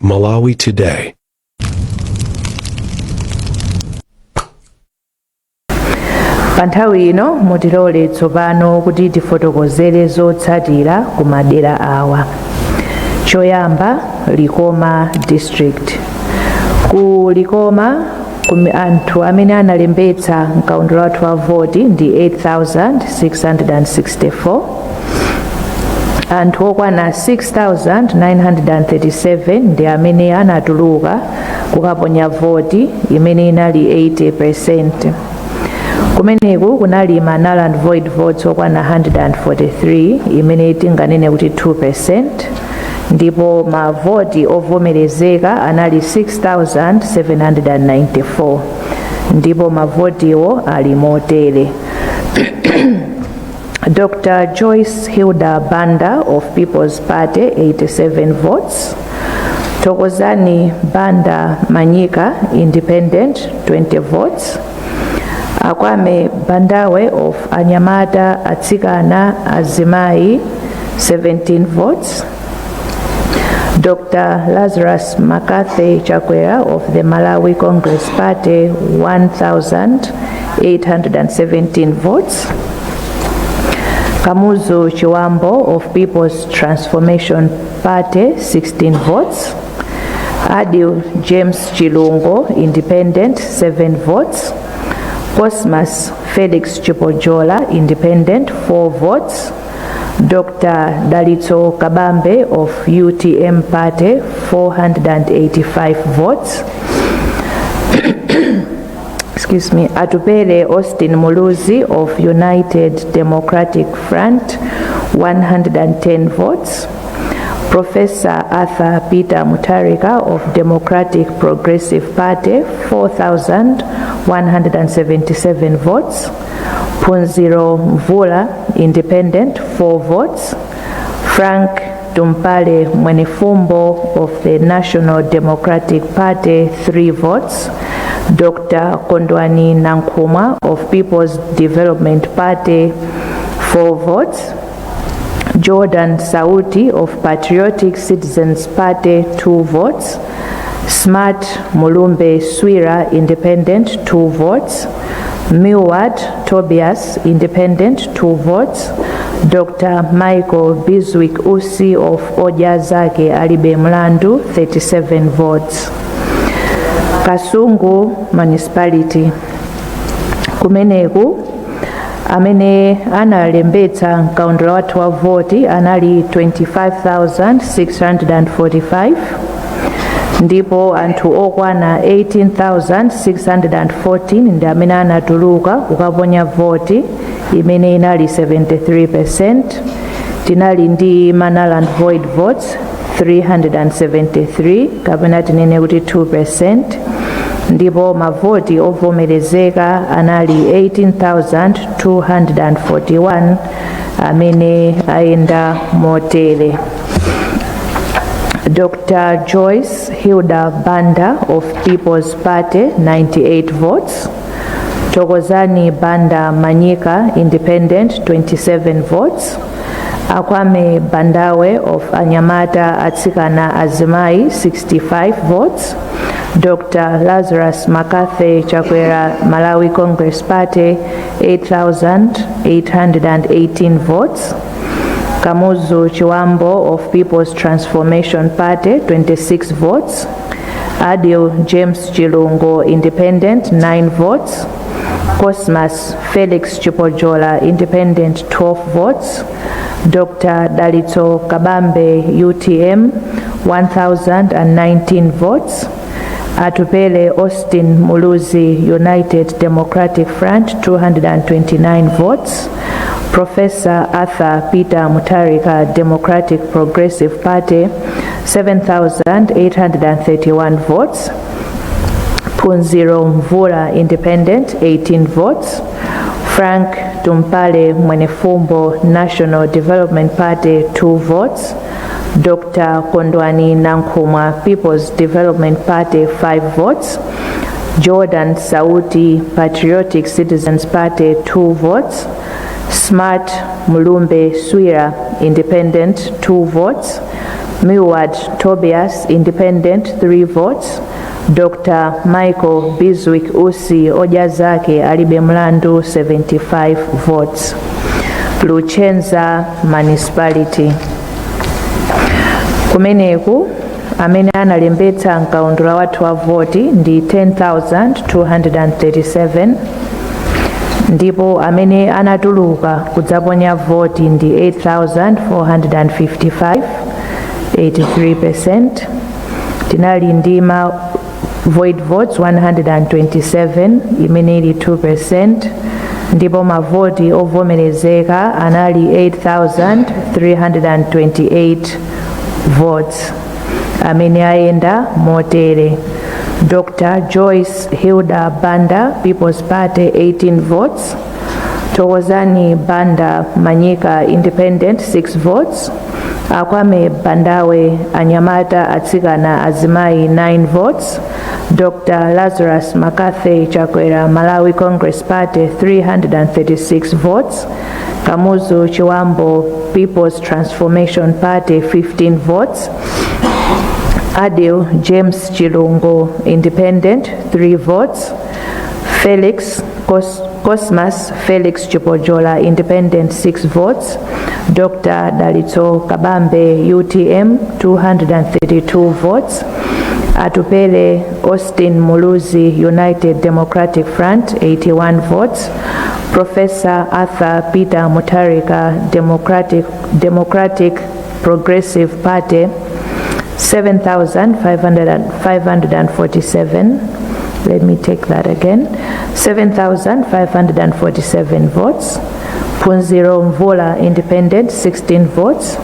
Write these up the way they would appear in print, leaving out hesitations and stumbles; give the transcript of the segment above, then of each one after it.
Malawi Today. Pa nthawi ino mutilole tsopano kuti tifotokozere zotsatira ku madera awa. Choyamba, Likoma District. Ku Likoma anthu amene analembetsa mkaundula wathu wa voti ndi 8664. Anthu okwana 6937 ndi amene anatuluka kukaponya voti, imene inali 80%. Kumeneku kunali ma null and void votes okwana 143, imene tinganene kuti 2%, ndipo mavoti ovomerezeka anali 6794, ndipo mavotiwo ali motere: Dr. Joyce Hilda Banda of People's Party, 87 votes. Thokozani Banda Manyika, Independent, 20 votes. Akwame Bandawe of Anyamata Atsikana Azimai, 17 votes. Dr. Lazarus McCarthy Chakwera of the Malawi Congress Party, 1,817 votes. Kamuzu Chiwambo of People's Transformation Party, 16 votes. Adil James Chilungo, Independent, 7 votes. Cosmas Felix Chipojola, Independent, 4 votes. Dr. Dalitso Kabambe of UTM Party, 485 votes. Excuse me, Atupele Austin Muluzi of United Democratic Front, 110 votes. Professor Arthur Peter Mutharika of Democratic Progressive Party, 4,177 votes. Phunziro Mvula, Independent, 4 votes. Frank Tumpale Mwenifumbo of the National Democratic Party, 3 votes. Dr. Kondwani Nankhumwa of People's Development Party, 4 votes. Jordan Sauti of Patriotic Citizens Party, 2 votes. Smart Mulumbe Swira, Independent, 2 votes. Milward Tobias, Independent, 2 votes. Dr. Michael Bizwick Usi of Odya Zake Alibe Mlandu, 37 votes. Kasungu Municipality. Kumeneku amene analembetsa mkaundula wathu wa voti anali 25,645, ndipo anthu okwana 18,614 ndi amene anatuluka kukaponya voti, imene inali 73%. Tinali ndi ma null and void votes 373, kapena tinene kuti 2%, ndipo mavoti ovomerezeka anali 18,241, amene ayenda motere: Dr. Joyce Hilda Banda of People's Party, 98 votes. Thokozani Banda Manyika, Independent, 27 votes. Akwame Bandawe of Anyamata Atsikana Azimai, 65 votes. Dr. Lazarus McCarthy Chakwera, Malawi Congress Party, 8,818 votes. Kamuzu Chiwambo of People's Transformation Party, 26 votes. Adil James Chilungo, Independent, 9 votes. Cosmas Felix Chipojola, Independent, 12 votes. Dr. Dalitso Kabambe, UTM, 1,019 votes. Atupele Austin Muluzi, United Democratic Front, 229 votes. Professor Arthur Peter Mutharika, Democratic Progressive Party, 7,831 votes. Phunziro Mvula, Independent, 18 votes. Frank Tumpale Mwenifumbo, National Development Party, 2 votes. Dr. Kondwani Nankhumwa, People's Development Party, 5 votes. Jordan Sauti, Patriotic Citizens Party, 2 votes. Smart Mulumbe Swira, Independent, 2 votes. Milward Tobias, Independent, 3 votes. Dr. Michael Bizwick Usi, Odya Zake Alibe Mlandu, 75 votes. Luchenza Municipality. Kumeneku amene analembetsa mkaundula wathu wa voti ndi 10,237, ndipo amene anatuluka kudzaponya voti ndi 8,455, 83%. Tinali ndi ma void votes 127, imene ili 2%, ndipo mavoti ovomerezeka anali 8328 votes, amene ayenda motere: Dr. Joyce Hilda Banda, People's Party, 18 votes. Thokozani Banda Manyika, Independent, 6 votes. Akwame Bandawe, Anyamata Atsikana Azimai, 9 votes. Dr. Lazarus McCarthy Chakwera, Malawi Congress Party, 336 votes. Kamuzu Chiwambo, People's Transformation Party, 15 votes. Adil James Chilungo, Independent, 3 votes. Felix Cosmas Felix Chipojola, Independent, 6 votes. Dr. Dalitso Kabambe, UTM, 232 votes. Atupele Austin Muluzi, United Democratic Front, 81 votes. Professor Arthur Peter Mutharika, Democratic Progressive Party, 7,547. Let me take that again. 7,547 votes. Phunziro Mvula, Independent, 16 votes.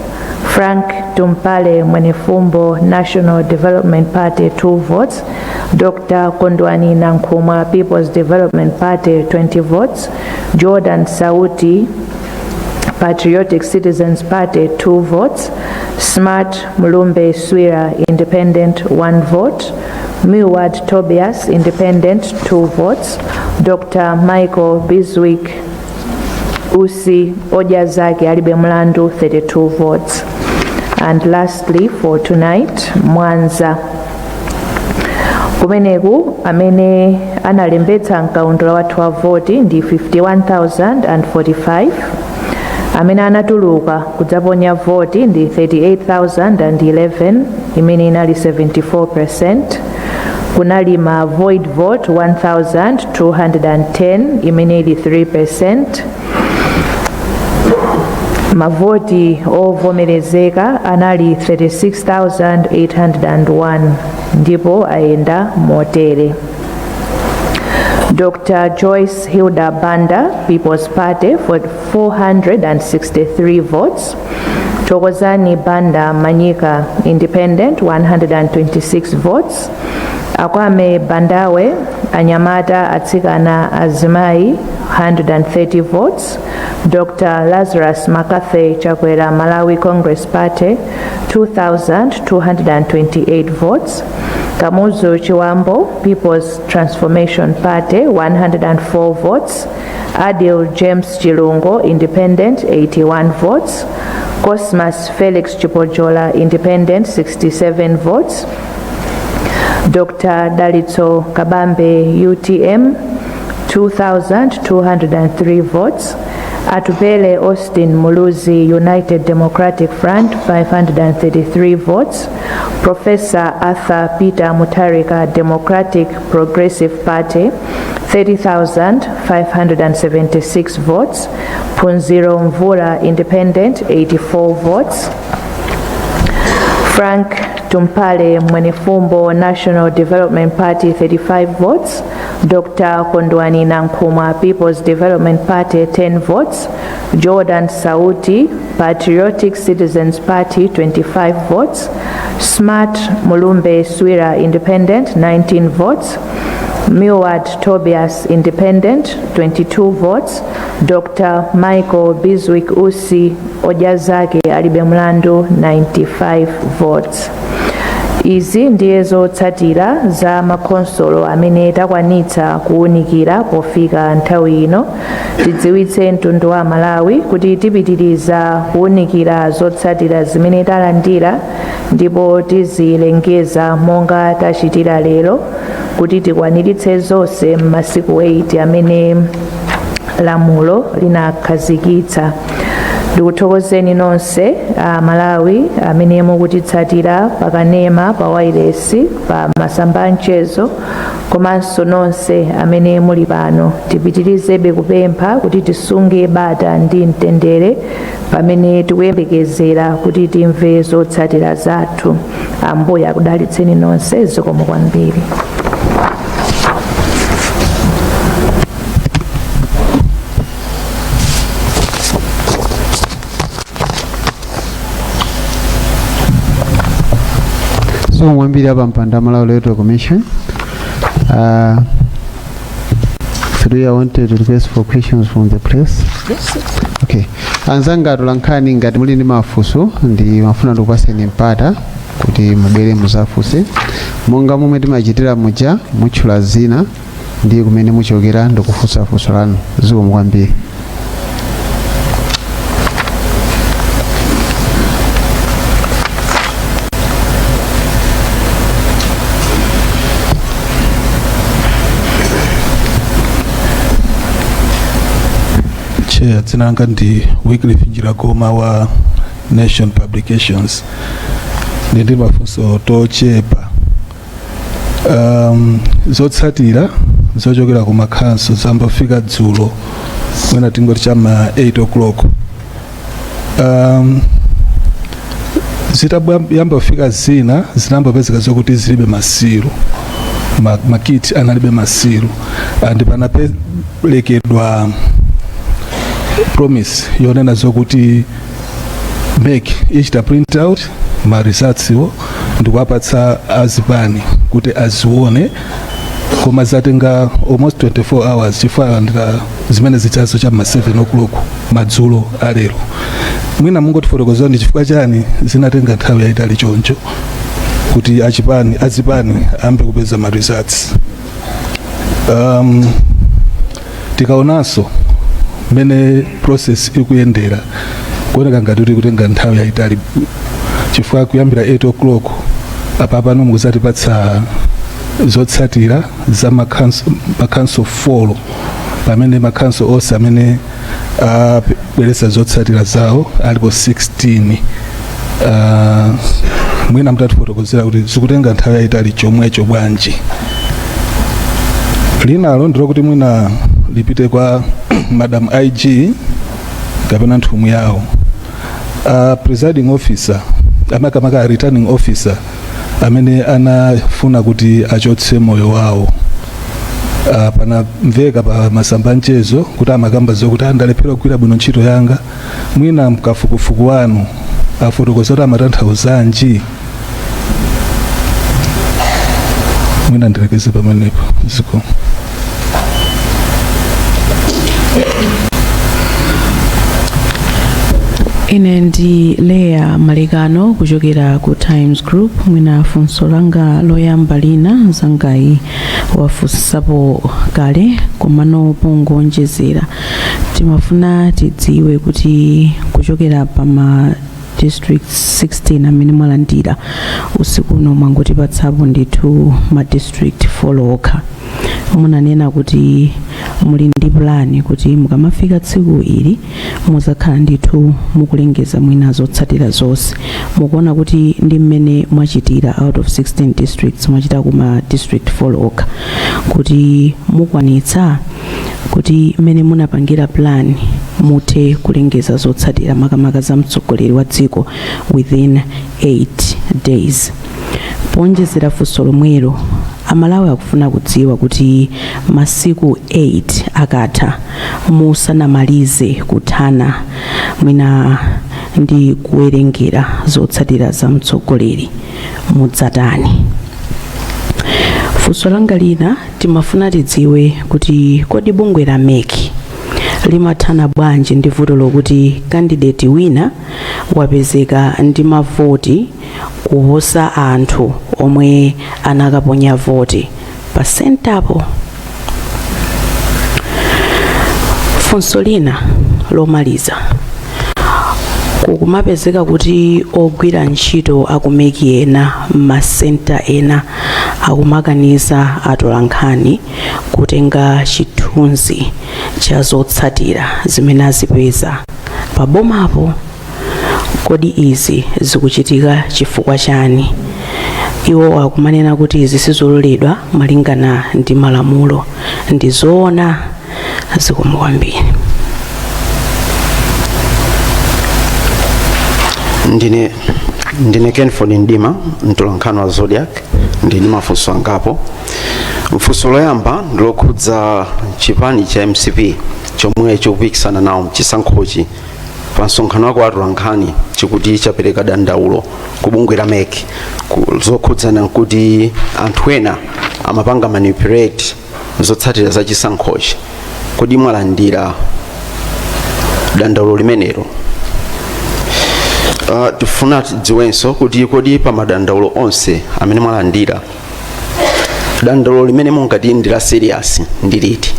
Frank Tumpale Mwenefumbo, National Development Party, 2 votes. Dr. Kondwani Nankhumwa, People's Development Party, 20 votes. Jordan Sauti, Patriotic Citizens Party, 2 votes. Smart Mulumbe Swira, Independent, 1 vote. Milward Tobias, Independent, 2 votes. Dr. Michael Bizwick Usi, Odya Zake Alibe Mlandu, 32 votes. And lastly, for tonight, Mwanza. Kumeneku amene analembetsa mkaundula wathu wa voti ndi 51,045, amene anatuluka kudzaponya voti ndi 38,011, imene inali 74%. Kunali ma void vote 1210, imene ili 3%. Mavoti ovomerezeka anali 36,801, ndipo ayenda motere: Dr. Joyce Hilda Banda, People's Party, for 463 votes. Thokozani Banda Manyika, Independent, 126 votes. Akwame Bandawe, Anyamata Atsikana Azimai, 130 votes. Dr. Lazarus McCarthy Chakwera, Malawi Congress Party, 2,228 votes. Kamuzu Chiwambo, People's Transformation Party, 104 votes. Adil James Chilungo, Independent, 81 votes. Cosmas Felix Chipojola, Independent, 67 votes. Dr. Dalitso Kabambe, UTM, 2,203 votes. Atupele Austin Muluzi, United Democratic Front, 533 votes. Professor Arthur Peter Mutharika, Democratic Progressive Party, 30,576 votes. Phunziro Mvula, Independent, 84 votes. Frank Tumpale Mwenefumbo, National Development Party, 35 votes. Dr. Kondwani Nankhumwa, People's Development Party, 10 votes. Jordan Sauti, Patriotic Citizens Party, 25 votes. Smart Mulumbe Swira, Independent, 19 votes. Milward Tobias, Independent, 22 votes. Dr. Michael Bizwick Usi, Odya Zake Alibe Mlandu, 95 votes. Izi ndiye zotsatira za makonsolo amene takwanitsa kuwunikira pofika nthawi ino. Tidziwitse mtundu wa Malawi kuti tipitiriza kuwunikira zotsatira zimene talandira. Ndipo tizilengeza monga tachitira lero kuti tikwaniritse zonse m'masiku 8 amene lamulo linakhazikitsa. Ndikuthokozeni nonse a Malawi amene mukutitsatira pakanema, pa wailesi, pa masamba a mchezo, komanso nonse amene muli pano. Tipitirizebe kupempha kuti tisunge bata ndi mtendere pamene tikuyembekezera kuti timve zotsatira zathu. Ambuye akudalitseni nonse. Zikomo kwambiri. Zikomo kwambiri apampando a Malawi Electoral Commission. Three, I wanted to request for questions from the press. Okay. Anzanga atolankhani, ngati muli ndi mafunso, ndimafuna ndikupaseni mpata kuti mubwere muzafunse monga momwe timachitira muja. Mutchula zina ndi kumene muchokera ndikufunsa funso lanu. Zikomo kwambiri. Chair, dzina langa ndi Wycliffe Njiragoma wa Nation Publications. Ndi mafunso tochepa. Zotsatira zochokera ku makhanso zambafika dzulo, mwina tingoti chama 8 o'clock. Zitayamba kufika, zina zinambapezeka zokuti zilibe ma seal, ma kit analibe ma seal, and panaperekedwa promise yonena zokuti MEC ichita print out ma results wo ndikuwapatsa azipani kuti azione, koma zatenga almost 24 hours, chifukwa alandira zimene zichazo cha ma 7 o'clock madzulo alero. Mwina mungotifotokozera ndi chifukwa chani zinatenga nthawi yayitali choncho kuti achipani, azipani ambe kupeza ma results? Tikaonanso mmene process ikuyendera, kuoneka ngati kuti kutenga nthawi yayitali, chifukwa kuyambira 8 o'clock apa pano mukuzatipatsa zotsatira za makhanso 4, pamene makhanso onse amene abweretsa zotsatira zawo alipo 16. Mwina mutatifotokozera kuti zikutenga nthawi yayitali chomwecho bwanji. Linalo ndilokuti mwina lipite kwa Madam IG kapena nthumwi yawo. Presiding officer, amakamaka returning officer amene anafuna kuti achotse moyo wawo, panamveka pa masamba mchezo kuti amakamba zokuti andalephera kugwira bwino ntchito yanga. Mwina mkafukufuku wanu afotokoza kuti amatanthauzanji? Mwina ndilekeze pamenepo. Zikomo. Ine ndi Leya Malekano kuchokera ku Times Group. Mwina funso langa loyamba, lina mzangayi wafunsapo kale, komano pongonjezera, timafuna tidziwe kuti kuchokera pa ma district 16 amene mwalandira usiku uno, mwangotipatsapo ndithu ma district 4 okha. Munanena kuti muli ndi plan kuti mukamafika tsiku ili muzakhala ndithu mukulengeza mwina zotsatira zonse. Mukuona kuti ndi mmene mwachitira, out of 16 districts mwachita kuma district 4 okha, kuti mukwanitsa kuti mmene munapangira plan muthe kulengeza zotsatira, makamaka za mtsogoleri wa dziko, within 8 days? Ponjezera funso lomwelo, Amalawi akufuna kudziwa kuti masiku 8 akatha musanamalize kuthana mwina ndi kuwerengera zotsatira za mtsogoleri, mudzatani? Funso langa lina, timafuna tidziwe kuti kodi bungwe la MEC limathana bwanji ndi vuto lokuti candidate wina wapezeka ndi mavoti kuposa anthu omwe anakaponya voti pa centre po? Funso lina lomaliza, Kukumapezeka kuti ogwira ntchito aku MEC ena m'masenta ena akumakaniza atolankhani kutenga chithunzi cha zotsatira zimene azipeza pabomapo. Kodi izi zikuchitika chifukwa chani? Iwo akumanena kuti izi sizololedwa malingana ndi malamulo. Ndi zoona? Zikomo kwambiri. Ndine Kenford Mdima, mtolankhani wa Zodiak. Ndili ndi mafunso angapo. Funso loyamba ndilokhudza chipani cha MCP chomwe chikupikisana nawo mchisankhochi. Pa msonkhano wake wa atolankhani chikuti chapereka dandaulo ku bungwe la MEC zokhudzana nkuti anthu ena amapanga manipulate zotsatira za chisankhochi. Kodi mwalandira dandaulo limenelo? Tifuna tidziwenso kuti kodi pa madandaulo onse amene mwalandira, dandaulo limene mungati ndi la serious ndi liti?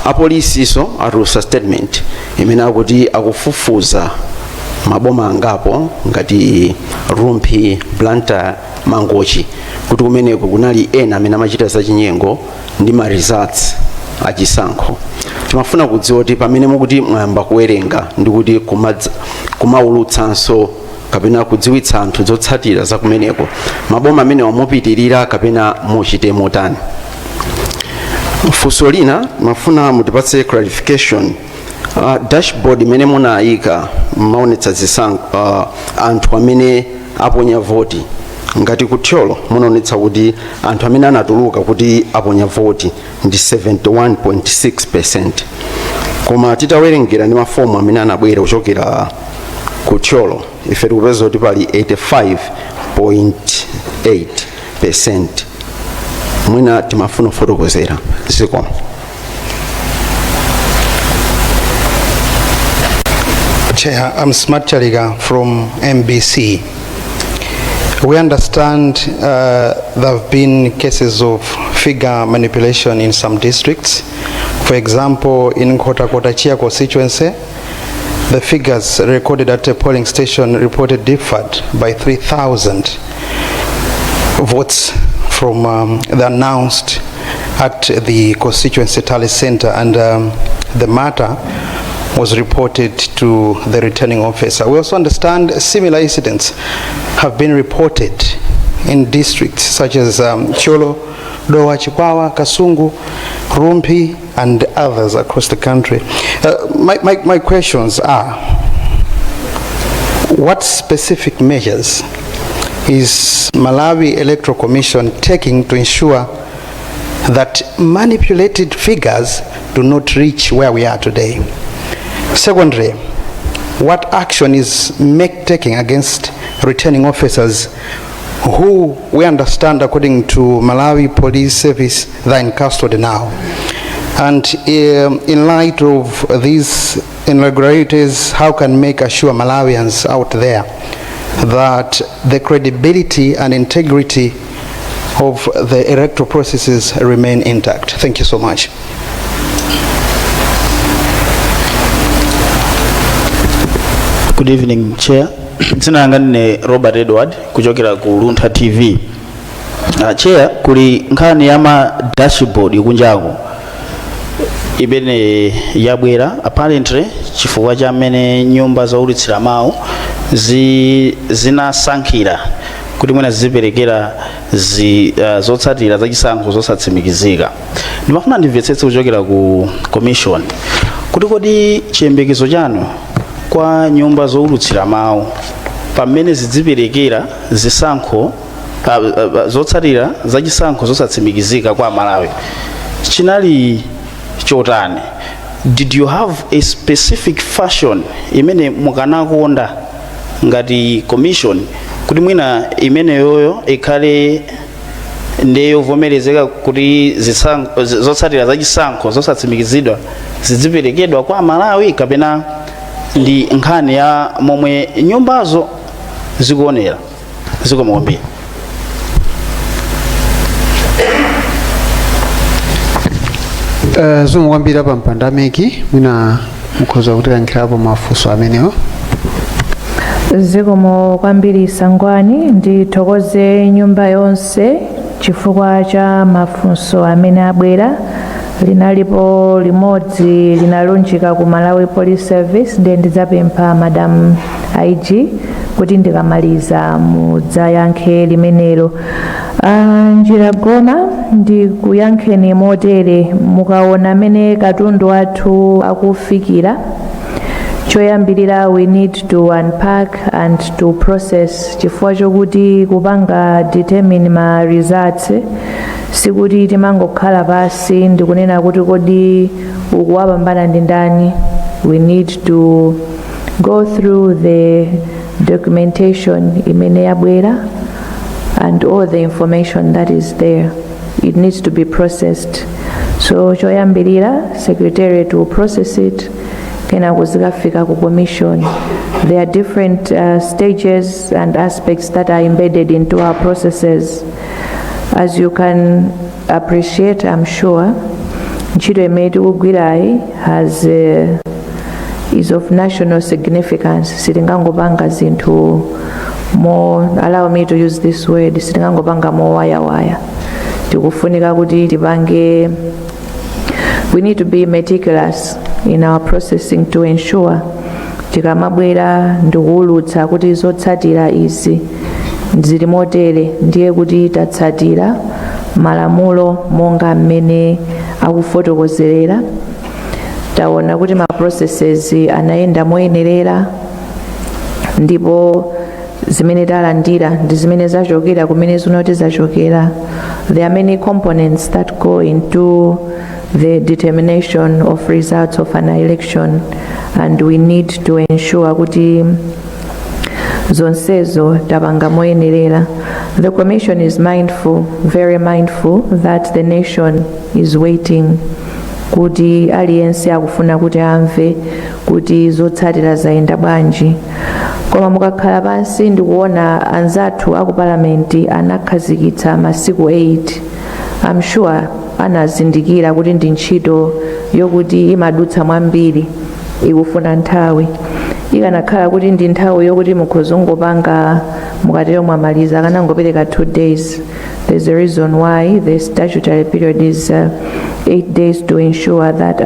Apolisiso atulutsa statement imene akuti akufufuza maboma angapo ngati Rumphi, Blantyre, Mangochi, kuti kumeneko kunali ena amene amachita zachinyengo ndi ma results achisankho. Timafuna kudziwa kuti pamene mukuti mwayamba kuwerenga ndi kuti kumaulutsanso kapena kudziwitsa anthu zotsatira za kumeneko, maboma amene mupitirira kapena muchite motani? Funso lina, mafuna mutipatse clarification. Dashboard imene munayika maonetsa zisankho, anthu amene aponya voti, ngati ku Thyolo munaonetsa kuti anthu amene anatuluka kuti aponya voti ndi 71.6, koma titawerengera ndi mafomu amene anabwera kuchokera ku Thyolo, ife tikupeza kuti pali 85.8. Mwina timafuna kufotokozera. Zikomo. Chair, I'm Smart Chaliga from MBC. We understand there have been cases of figure manipulation in some districts. For example, in Nkhotakota Chia constituency, the figures recorded at a polling station reported differed by 3,000 votes from the announced at the constituency tally center, and the matter was reported to the returning officer. We also understand similar incidents have been reported in districts such as Thyolo, Dowa, Chikwawa, Kasungu, Rumphi, and others across the country. My questions are, what specific measures is Malawi Electoral Commission taking to ensure that manipulated figures do not reach where we are today? Secondly, what action is MEC taking against returning officers who we understand, according to Malawi Police Service, they're in custody now? And in light of these irregularities, how can MEC assure Malawians out there that the credibility and integrity of the electoral processes remain intact? Thank you so much. Good evening, Chair. Dzina langa ndine Robert Edward kuchokera ku Luntha TV. Chair, kuli nkhani ya ma dashboard kunjako imene yabwera apparently chifukwa cha mmene nyumba zoulutsira mawu zinasankhira kuti mwina ziziperekera zotsatira zachisankho zosatsimikizika. Ndimafuna ndimvetsetse kuchokera ku commission kuti kodi chiyembekezo chanu kwa nyumba zoulutsira mawu pamene zidziperekera zisankho zotsatira zachisankho zosatsimikizika kwa Malawi chinali chotani? Did you have a specific fashion imene mukanakonda ngati commission kuti mwina imeneyoyo ikhale ndiyovomerezeka kuti zotsatira zachisankho zosatsimikizidwa zidziperekedwa kwa Malawi, kapena ndi nkhani ya momwe nyumbazo zikuonera? Zikomo kwambiri. Zikomo kwambiri. Apa mpanda a MEC, mwina Mukhoza kutiyankhirapo mafunso amenewo. Zikomo kwambiri, Sangwani. Ndithokoze nyumba yonse chifukwa cha mafunso amene abwera. Linalipo limodzi linalunjika ku Malawi Police Service, ndiye ndidzapempha Madam IG kuti ndikamaliza mudzayankhe limenelo. Njira goma ndikuyankheni motere: mukaona amene katundu wathu akufikira, choyambirira we need to unpack and to process, chifukwa chokuti kupanga determine ma results sikuti timangokhala pasi ndikunena kuti kodi ukuwapambana ndi ndani. We need to go through the documentation imene yabwera and all the information that is there. It needs to be processed. So choyambirira, secretariat will process it, kenako zikafika ku commission. There are different stages and aspects that are embedded into our processes. As you can appreciate, I'm sure, ntchito imene tikugwirayi has is of national significance. Sitingangopanga zinthu mo, allow me to use this word, sitingangopanga mowayawaya. Tikufunika kuti tipange, we need to be meticulous in our processing to ensure tikamabwera ndikuwulutsa kuti zotsatira izi zili motere, ndiye kuti tatsatira malamulo monga mmene akufotokozerera, taona kuti ma processes anayenda moyenerera, ndipo zimene talandira ndi zimene zachokera kumene zinoti zachokera. There are many components that go into the determination of results of an election, and we need to ensure kuti zonsezo tapanga moyenerera. The commission is mindful, very mindful, that the nation is waiting, kuti aliyense akufuna kuti amve kuti zotsatira zayenda bwanji. Koma mukakhala pansi ndikuona anzathu aku palamenti anakhazikitsa masiku 8, I'm sure anazindikira kuti ndi ntchito yokuti imadutsa mwambiri, ikufuna nthawi. Ikanakhala kuti ndi nthawi yokuti mukhoza kungopanga mukatero mwamaliza, akanangopereka 2 days. There's a reason why the statutory period is 8 days, to ensure that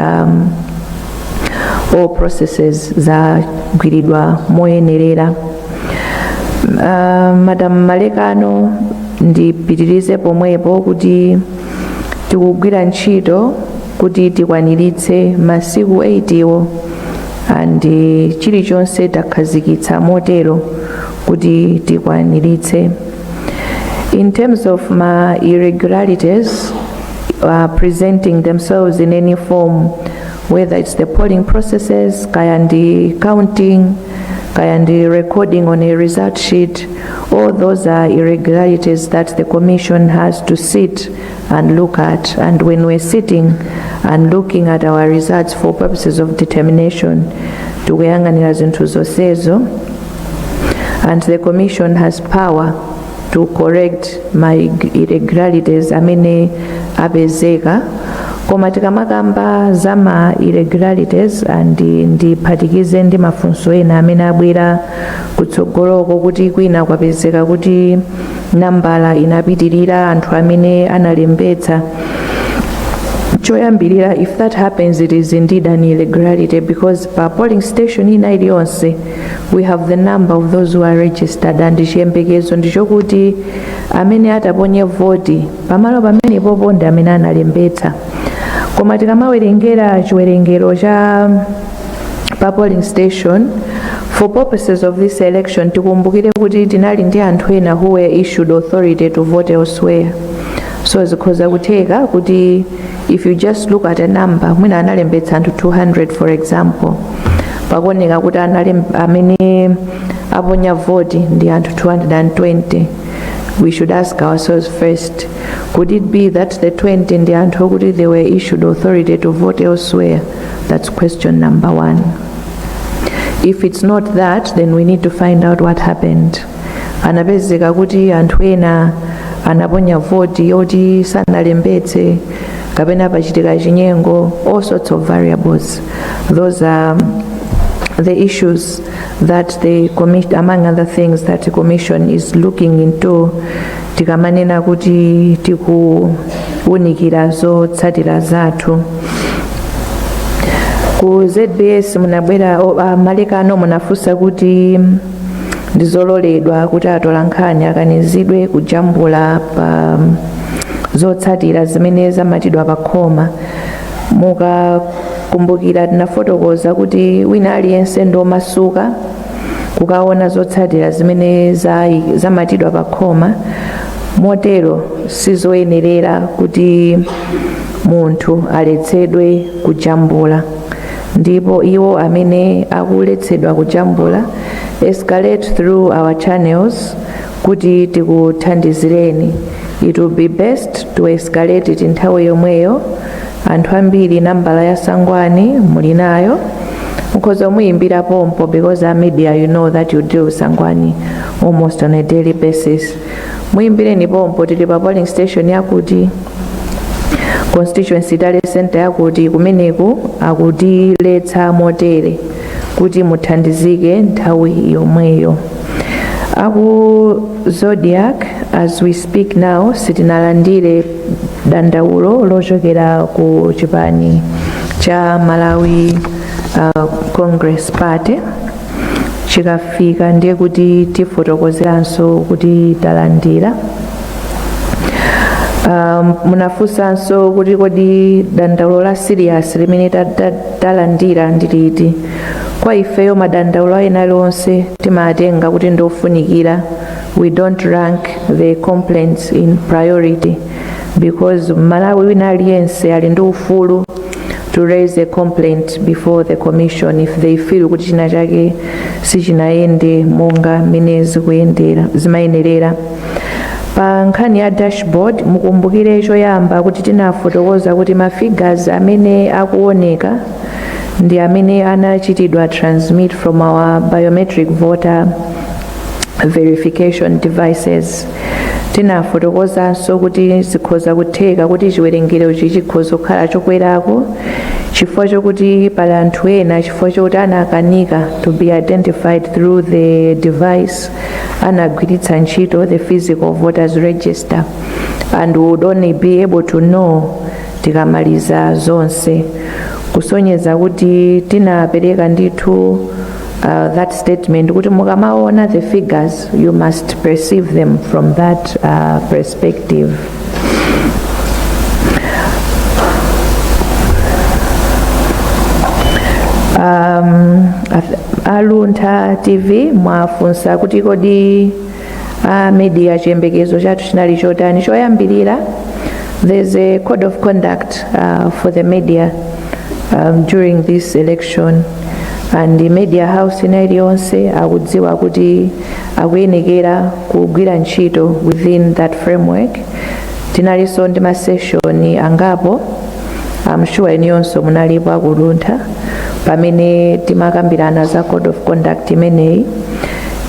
all processes zagwiridwa moyenerera. Madam Malekano, ndipitirize pomwepo kuti tikugwira ntchito kuti tikwaniritse masiku 8 iwo, and chilichonse takhazikitsa motero kuti tikwaniritse. In terms of ma irregularities presenting themselves in any form, whether it's the polling processes, kaya ndi counting, kaya ndi recording on a result sheet, all those are irregularities that the commission has to sit and look at. And when we're sitting and looking at our results for purposes of determination, tikuyang'anira zinthu zonsezo, and the commission has power to correct ma irregularities amene apezeka. Koma tikamakamba za ma irregularities, and ndiphatikize ndi mafunso ena amene abwera kutsogoloko, kuti kwina kwapezeka kuti nambala inapitirira anthu amene analembetsa, choyambirira, if that happens, it is indeed an irregularity, because pa polling station ina iliyonse we have the number of those who are registered, and chiyembekezo ndichokuti amene ataponye voti pamalo pamenepopo ndi amene analembetsa. Koma tikamawerengera chiwerengero cha pa polling station for purposes of this election, tikumbukire kuti tinali ndi anthu ena who were issued authority to vote elsewhere. So zikhoza kutheka kuti if you just look at a number, mwina analembetsa anthu 200, for example, pakuoneka kuti amene aponya voti ndi anthu 220. We should ask ourselves first, could it be that the 20 ndi anthu okuti they were issued authority to vote elsewhere? That's question number one. If it's not that, then we need to find out what happened. Anapezeka kuti anthu ena anaponya voti yoti sanalembetse, kapena pachitika chinyengo, all sorts of variables. Those are the issues that the commission, among other things, that the commission is looking into tikamanena kuti tikuwunikira zotsatira zathu. Ku ZBS munabwera, oh, Malekano, munafunsa kuti ndizololedwa kuti atolankhani akanizidwe kujambula pa zotsatira zimene zamatidwa pa khoma. Mukakumbukira, tinafotokoza kuti wina aliyense ndi omasuka kukaona zotsatira zimene zamatidwa pa khoma, motero sizoyenerera kuti munthu aletsedwe kujambula. Ndipo iwo amene akuletsedwa kujambula, escalate through our channels kuti tikuthandizireni. It will be best to escalate it nthawi yomweyo. Anthu ambiri nambala ya Sangwani muli nayo, mukhoza muyimbira pompo, because a media, you know that you deal with Sangwani almost on a daily basis. Muyimbireni pompo, "Tili pa polling station yakuti, constituency tally center yakuti, kumeneku akutiletsa motere," kuti muthandizike nthawi yomweyo. Aku Zodiak, as we speak now, sitinalandire dandaulo lochokera ku chipani cha Malawi Congress Party. Chikafika ndiye kuti tifotokozeranso kuti talandira. Munafunsanso kuti kodi dandaulo la serious limene talandira ndi liti? Kwa ifeyo, madandaulo ena aliwonse timatenga kuti ndiofunikira. We don't rank the complaints in priority because Malawi wina aliyense ali ndi ufulu to raise a complaint before the commission if they feel kuti china chake sichinayende monga mmene zikuyendera, zimayenerera. Pa nkhani ya dashboard, mukumbukire choyamba kuti tinafotokoza kuti ma figures amene akuoneka ndi amene anachitidwa transmit from our biometric voter verification devices. Tinafotokozanso kuti zikhoza kutheka kuti chiwerengerochi chikhoza kukhala chokwerako chifukwa chokuti pali anthu ena, chifukwa chokuti anakanika to be identified through the device, anagwiritsa ntchito the physical voters register, and we would only be able to know tikamaliza zonse, kusonyeza kuti tinapereka ndithu that statement kuti mukamaona the figures, you must perceive them from that perspective. A Luntha TV mwafunsa kuti kodi a media chiyembekezo chathu chinali chotani? Choyambirira, there's a code of conduct for the media during this election, and the media house ina iliyonse akudziwa kuti akuyenekera kugwira ntchito within that framework. Tinalinso ndi ma session angapo, I'm sure inuyonso munalipo aku Luntha, pamene timakambirana za code of conduct imeneyi.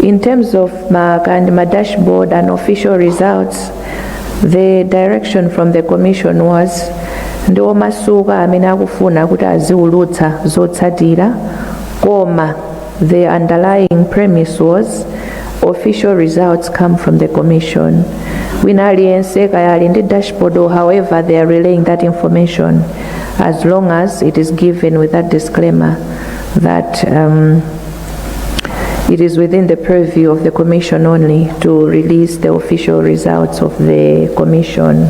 In terms of ma, kandi ma dashboard and official results, the direction from the commission was ndi omasuka amene akufuna kuti aziulutsa zotsatira, koma the underlying premise was official results come from the commission. Wina aliyense, kaya ali ndi dashboard or however they are relaying that information, as long as it is given with that disclaimer that it is within the purview of the commission only to release the official results of the commission.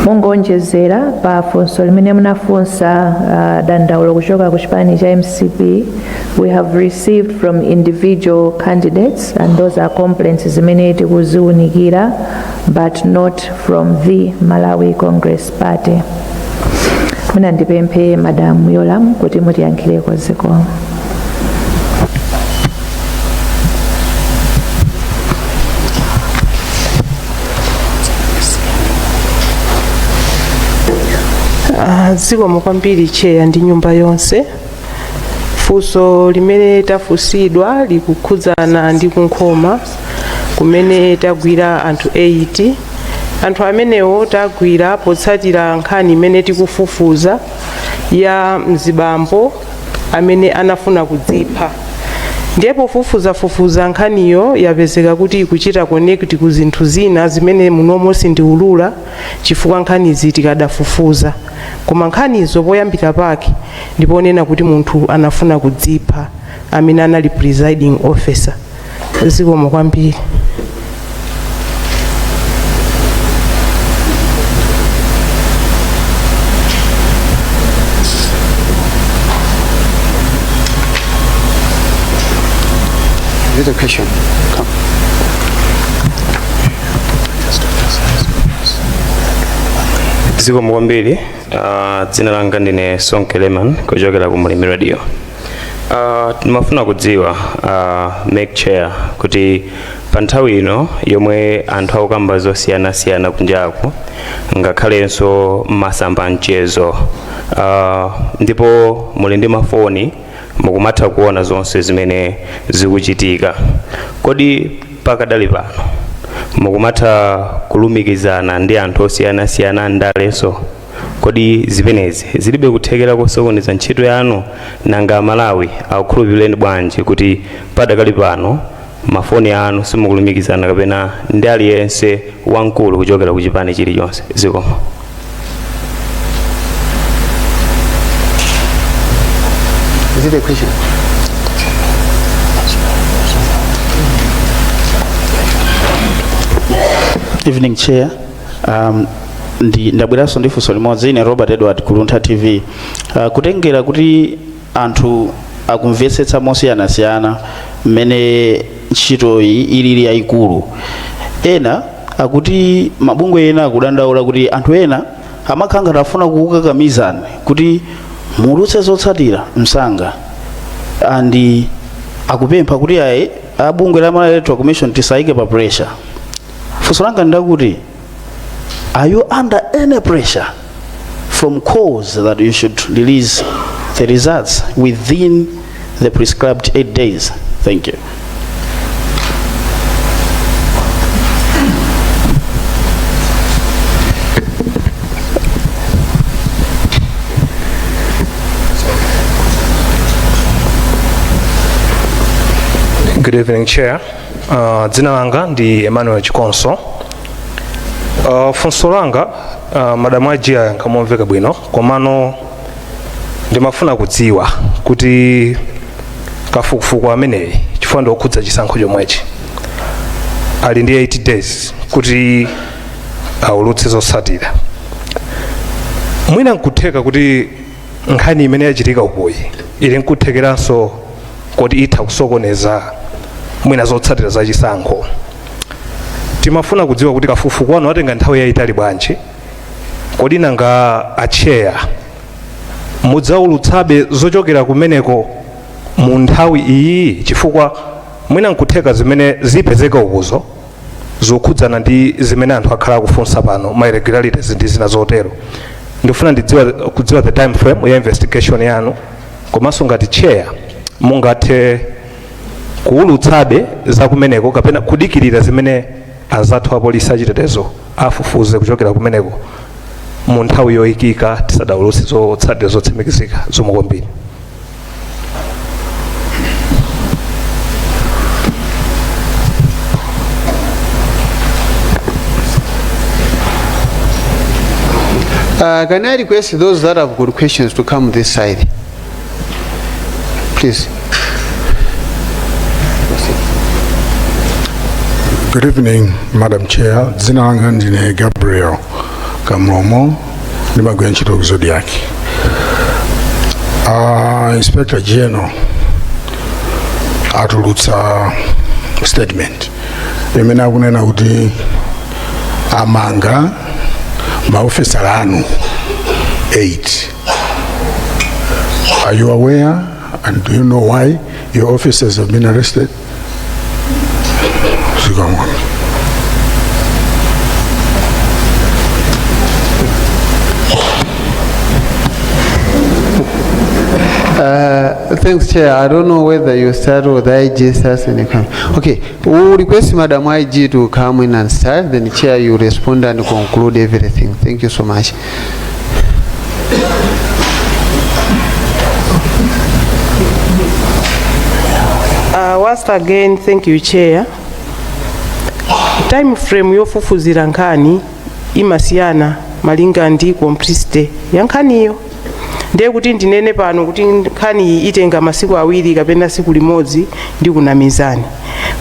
Mongonjezera pa funso limene munafunsa, dandaulo kuchoka ku chipani cha MCP, we have received from individual candidates, and those are complaints zimene tikuziwunikira, but not from the Malawi Congress Party. Mwina ndipemphe Madam Yolam kuti mutiyankhireko. Zikomo. Zikomo kwambiri, Chair ndi nyumba yonse. Funso limene tafunsidwa likukhudzana ndi kunkhoma. Kumene tagwira anthu 8. Anthu amenewo tagwira potsatira nkhani imene tikufufuza ya mzibambo amene anafuna kudzipha. Ndiye pofufuzafufuza nkhaniyo, yapezeka kuti ikuchita connect ku zinthu zina zimene munomo sindiulula chifukwa nkhanizi tikadafufuza. Koma nkhanizo poyambira pake ndiponena kuti munthu anafuna kudzipha amene anali presiding officer. Zikomo kwambiri. Is it a question? Come. Zikomo kwambiri. Dzina langa ndine Sonke Leman kuchokera ku Mulimi Radio. Timafuna kudziwa, MEC chair, kuti pa nthawi ino yomwe anthu akukamba zosiyanasiyana kunjaku, ngakhalenso masamba mchezo, ndipo muli ndi mafoni, mukumatha kuona zonse zimene zikuchitika, kodi pakadali pano mukumatha kulumikizana ndi anthu osiyanasiyana ndalenso? Kodi zimenezi zilibe kuthekera kosokoneza ntchito yanu? Nanga Malawi akukhulupireni bwanji kuti padakali pano mafoni anu simukulumikizana kapena ndi aliyense wamkulu kuchokera ku chipani chilichonse? Zikomo. Is it a question? Evening, Chair. Ndi ndabweranso ndi funso limodzi. Ine Robert Edward, ku Luntha TV. Kutengera kuti anthu akumvetsetsa mosiyanasiyana mmene ntchitoyi ilili yayikulu, ena akuti mabungwe ena akudandaula kuti anthu ena amakhala ngati afuna kukukakamizani kuti muulutse zotsatira msanga, and akupempha kuti ayi, abungwe la Malawi Electoral Commission tisayike pa pressure. Funso langa ndakuti, are you under any pressure from calls that you should release the results within the prescribed 8 days? Thank you. Good evening, Chair. Dzina langa ndi Emmanuel Chikonso. Funso langa, Madam IG ayankha momveka bwino, komano ndimafuna kudziwa kuti kafukufuku ameneyi, chifukwa ndi okhudza chisankho chomwechi, ali ndi 8 days kuti aulutse zotsatira. Mwina nkutheka kuti nkhani imene yachitika ukuyi ili nkuthekeranso kuti itha kusokoneza mwina zotsatira za chisankho. Timafuna kudziwa kuti kafukufuku wanu atenga nthawi yayitali bwanji? Kodi nanga a chair mudzaulutsabe zochokera kumeneko mu nthawi iyi? Chifukwa mwina nkutheka zimene zipezeka ukuzo zokhudzana ndi zimene anthu akhala akufunsa pano, ma irregularities ndi zina zotero. Ndifuna ndidziwa kudziwa the time frame ya investigation yanu, komanso ngati chair mungathe kuulutsabe za kumeneko kapena kudikirira zimene anzathu apolisi achitetezo afufuze kuchokera kumeneko mu nthawi yoyikika tisadaulutse zotsatira zotsimikizika. Zikomo kwambiri. Can I request those that have got questions to come this side? Please. Good evening, Madam Chair. Dzina langa ndine Gabriel Kamlomo, ndimagwira ntchito ku Zodiak. Inspector General atulutsa statement imene akunena kuti amanga maofesala anu 8. Are you aware and do you know why your officers have been arrested? Zikomo. Thanks, Chair. I don't know whether you start or the IG starts and you come. Okay, we will request Madam IG to come in and start. Then, Chair, you respond and conclude everything. Thank you so much. Once again, thank you, Chair. Time frame yofufuzira nkhani imasiyana malinga ndi complexity ya nkhaniyo. Ndiye kuti ndinene pano kuti nkhani iyi itenga masiku 2 kapena siku limodzi ndi kunamizani,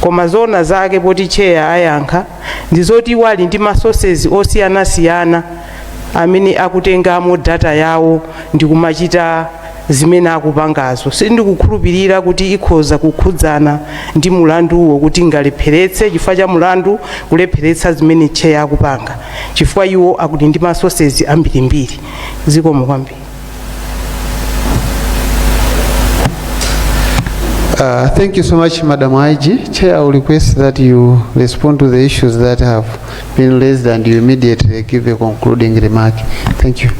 koma zona zake poti Chair ayankha ndizoti wali ndi ma sources osiyanasiyana amene akutengamo data yawo ndi kumachita zimene akupangazo. Sindikukhulupirira kuti ikhoza kukhudzana ndi mulanduwo kuti ngalepheretse chifukwa cha mulandu kulepheretsa zimene Chair akupanga, chifukwa iwo akuti ndi ma sources ambirimbiri. Zikomo kwambiri. Thank you so much, Madam IG. Chair, I will request that you respond to the issues that have been raised and you immediately give a concluding remark. Thank you.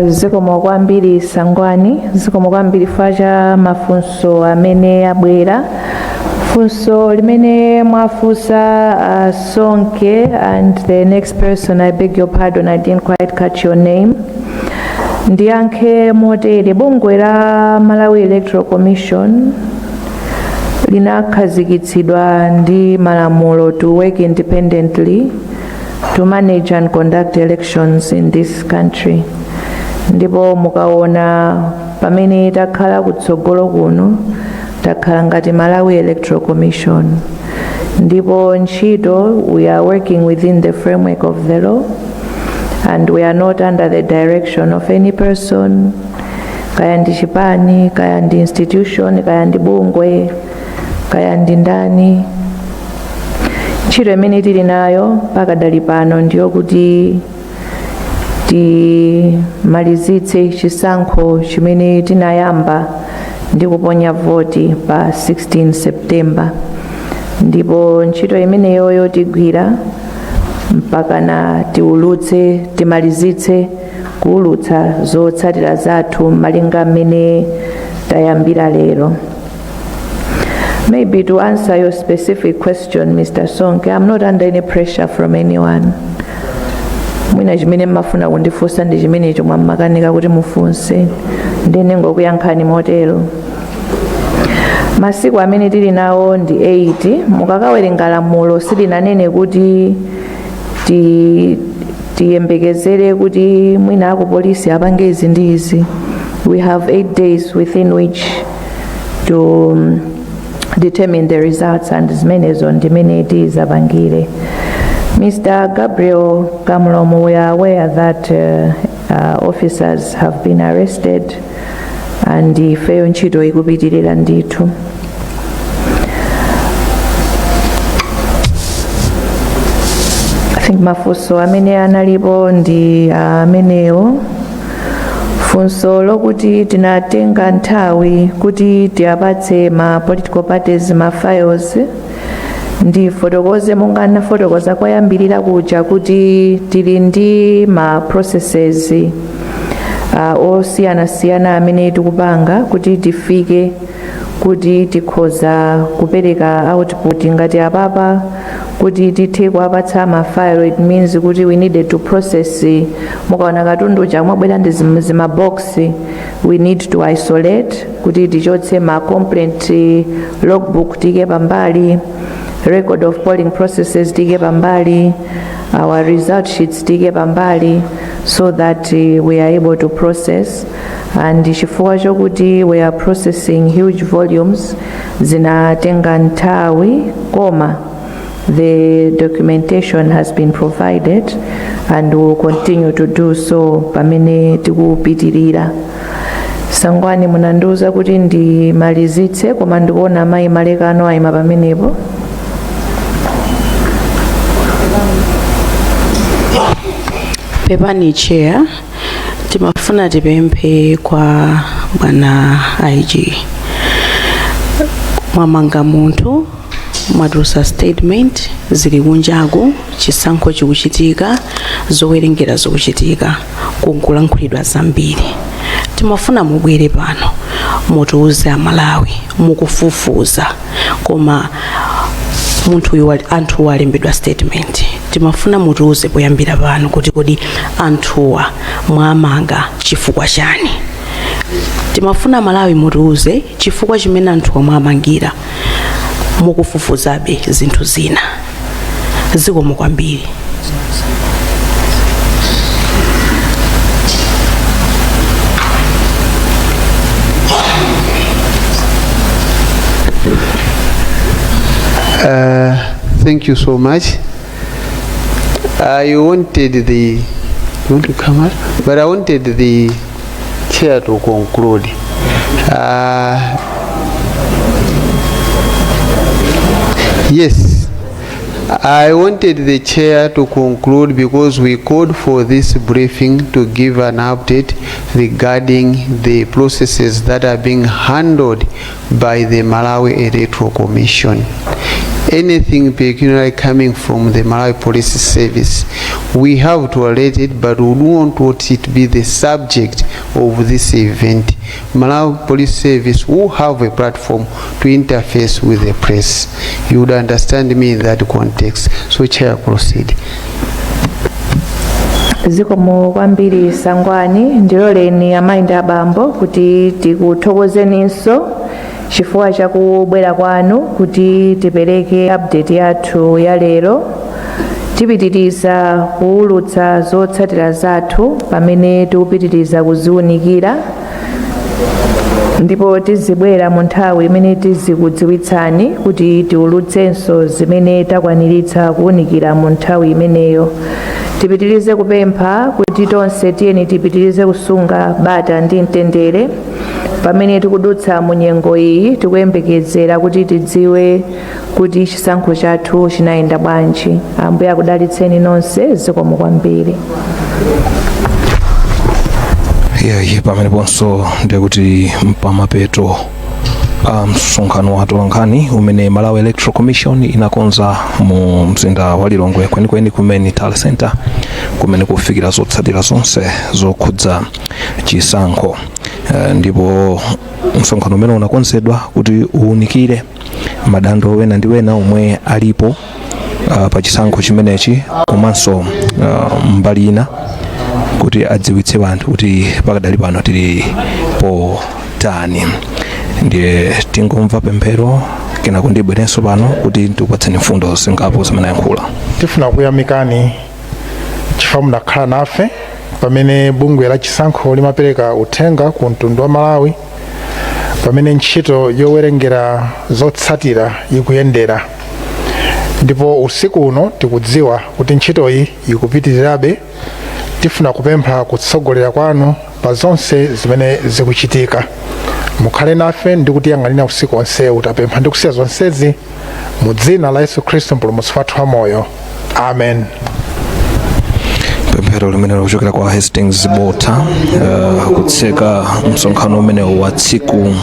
Zikomo kwambiri, Sangwani. Zikomo kwambiri facha mafunso amene abwera. Funso limene mwafunsa, Sonke, and the next person, I beg your pardon, I didn't quite catch your name. Ndiyankhe motere: bungwe la Malawi Electoral Commission linakhazikitsidwa ndi malamulo to work independently to manage and conduct elections in this country. Ndipo mukaona pamene takhala kutsogolo kuno, takhala ngati Malawi Electoral Commission, ndipo ntchito, we are working within the framework of the law and we are not under the direction of any person, kaya ndi chipani, kaya ndi institution, kaya ndi bungwe, kaya ndi ndani. Ntchito imene tili nayo pakadali pano ndiyo kuti timalizitse chisankho chimene tinayamba ndi kuponya voti pa 16 September, ndipo ntchito imeneyoyo tigwira mpakana tiulutse, timalizitse kuulutsa zotsatira zathu malinga mmene tayambira lero. Maybe to answer your specific question, Mr. Sonke, I'm not under any pressure from anyone. Mwina chimene mmafuna kundifunsa ndi chimenecho, mwamakanika kuti mufunse, ndine ngokuyankhani motero. Masiku amene tili nawo ndi 8. Mukakawerenga lamulo, silinanene kuti tiyembekezere kuti mwina akupolisi apange izi ndi izi. We have 8 days within which to determine the results, and zimenezo ndimene tizapangire. Mr. Gabriel Kamlomo, we are aware that officers have been arrested and ifeyo ntchito ikupitirira ndithu. I think mafunso amene analipo ndi amenewo. Funso lokuti tinatenga nthawi kuti tiyapatse ma political parties ma files, ndifotokoze monga nafotokoza koyambirira kuja kuti tili ndi ma processes osiyanasiyana amene tikupanga kuti tifike kuti tikhoza kupereka output ngati apapa. Kuti tithe kuwapatsa ma file, it means kuti we needed to process. Mukaona katundu chamwabwera ndi zima box, we need to isolate kuti tichotse ma complaint logbook, tike pambali record of polling processes, tike pambali our result sheets, tike pambali, so that we are able to process. And chifukwa chokuti we are processing huge volumes, zinatenga nthawi, koma the documentation has been provided and will continue to do so pamene tikupitirira. Sangwani, munandiuza kuti ndimalizitse, koma ndikuona amayi Malekano ayima pamenepo. Pepani, Chair, timafuna tipemphe kwa bwana IG. Mwamanga munthu, mwatulutsa statement, zili kunjaku, chisankho chikuchitika, zowerengera zikuchitika, kukulankhulidwa zambiri. Timafuna mubwere pano mutiuze Amalawi, mukufufuza, koma munthu uyu anthuwa alembedwa statement. Timafuna mutiuze poyambira pano kuti kodi anthuwa mwamanga chifukwa chani? Timafuna Malawi mutiuze chifukwa chimene anthuwa mwamangira, mukufufuzabe zinthu zina. Zikomo kwambiri. Thank you so much. I wanted the, you want to come up? But I wanted the chair to conclude. Yes, I wanted the chair to conclude because we called for this briefing to give an update regarding the processes that are being handled by the Malawi Electoral Commission. Anything pecuniary coming from the Malawi Police Service, we have to alert it, but we don't want it to be the subject of this event. Malawi Police Service will have a platform to interface with the press. You would understand me in that context. So, Chair, proceed. Zikomo kwambiri, Sangwani. Ndiloleni, amayi ndi abambo, kuti tikuthokozeninso chifukwa chakubwera kwanu kuti tipereke update yathu ya lero. Tipitiriza kuwulutsa zotsatira zathu pamene tikupitiriza kuziwunikira, ndipo tizibwera mu nthawi imene tizikudziwitsani kuti tiwulutsenso zimene takwaniritsa kuwunikira mu nthawi imeneyo. Tipitirize kupempha kuti tonse tiyeni tipitirize kusunga bata ndi mtendere pamene tikudutsa mu nyengo iyi, tikuyembekezera kuti tidziwe kuti chisankho chathu chinayenda bwanji. Ambuye akudalitseni nonse. Zikomo kwambiri. Iyayi, pameneponso ndikuti mpamapeto a msonkhano wa atolankhani umene Malawi Electoral Commission inakonza mu mzinda wa Lilongwe, kwenikweni kumene tally center kumene kufikira zotsatira zonse zokhudza chisankho. Ndipo msonkhano umene unakonzedwa kuti uwunikire madando wena ndi wena omwe alipo pa chisankho chimenechi, komanso mbali ina kuti adziwitse anthu kuti pakadali pano tili potani. Ndiye tingomva pemphero, kenako ndibwerenso pano kuti ndikupatseni mfundo zingapo zimene ayankhula. Tifuna kuyamikani chifukwa munakhala nafe pamene bungwe la chisankho limapereka uthenga ku mtundu wa Malawi pamene ntchito yowerengera zotsatira ikuyendera. Ndipo usiku uno tikudziwa kuti ntchitoyi ikupitirirabe. Tifuna kupempha kutsogolera kwanu pa zonse zimene zikuchitika. Mukhale nafe ndi kutiyang'anira usiku onsewu. Tapempha ndi kusiya zonsezi mu dzina la Yesu Khristu, mpulumutsi wathu wa moyo. Amen. Pemphero limene likuchokera kwa Hastings Botha kutseka msonkhano umenewu wa tsiku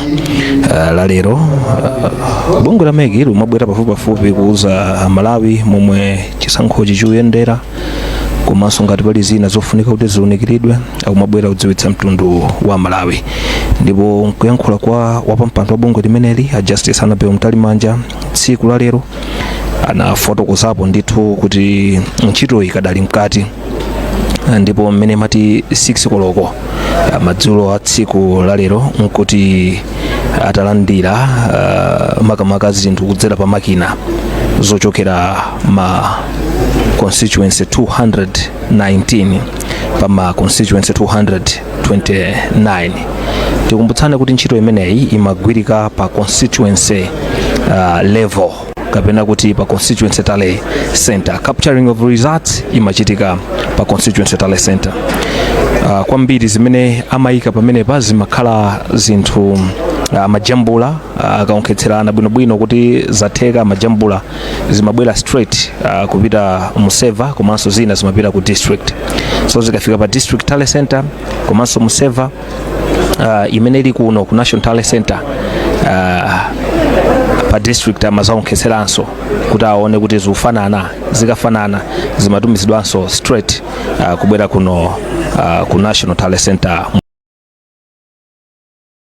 la lero. Bungwe la MEC limabwera pafupipafupi kuuza Malawi momwe chisankhochi chikuyendera, komanso ngati pali zina zofunika kuti ziwunikiridwe, akumabwera kudziwitsa mtundu wa Malawi. Ndipo nkuyankhula kwa wapampando wa bungwe limeneli, a Justice Annabel Mtalimanja, tsiku la lero anafotokozapo ndithu kuti ntchito ikadali mkati. Ndipo mmene mati 6 koloko madzulo a tsiku la lero nkuti atalandira makamaka zinthu kudzera pa makina zochokera ma constituency 219 pa ma constituency 229. Tikumbutsane kuti ntchito imeneyi imagwirika pa constituency level, kapena kuti pa constituency tally center. Capturing of results imachitika pa constituency tally center. Kwambiri zimene amayika pamenepa zimakhala zinthu amajambula, akaonkhetserana bwinobwino kuti zatheka, amajambula, zimabwera straight kupita mu server, komanso zina zimapita ku district. So zikafika pa district tally center komanso mu server imene ili kuno ku National Tally Center, pa district amazaonkhetseranso kuti aone kuti zikufanana. Zikafanana zimatumizidwanso straight kubwera kuno ku National Tally Center.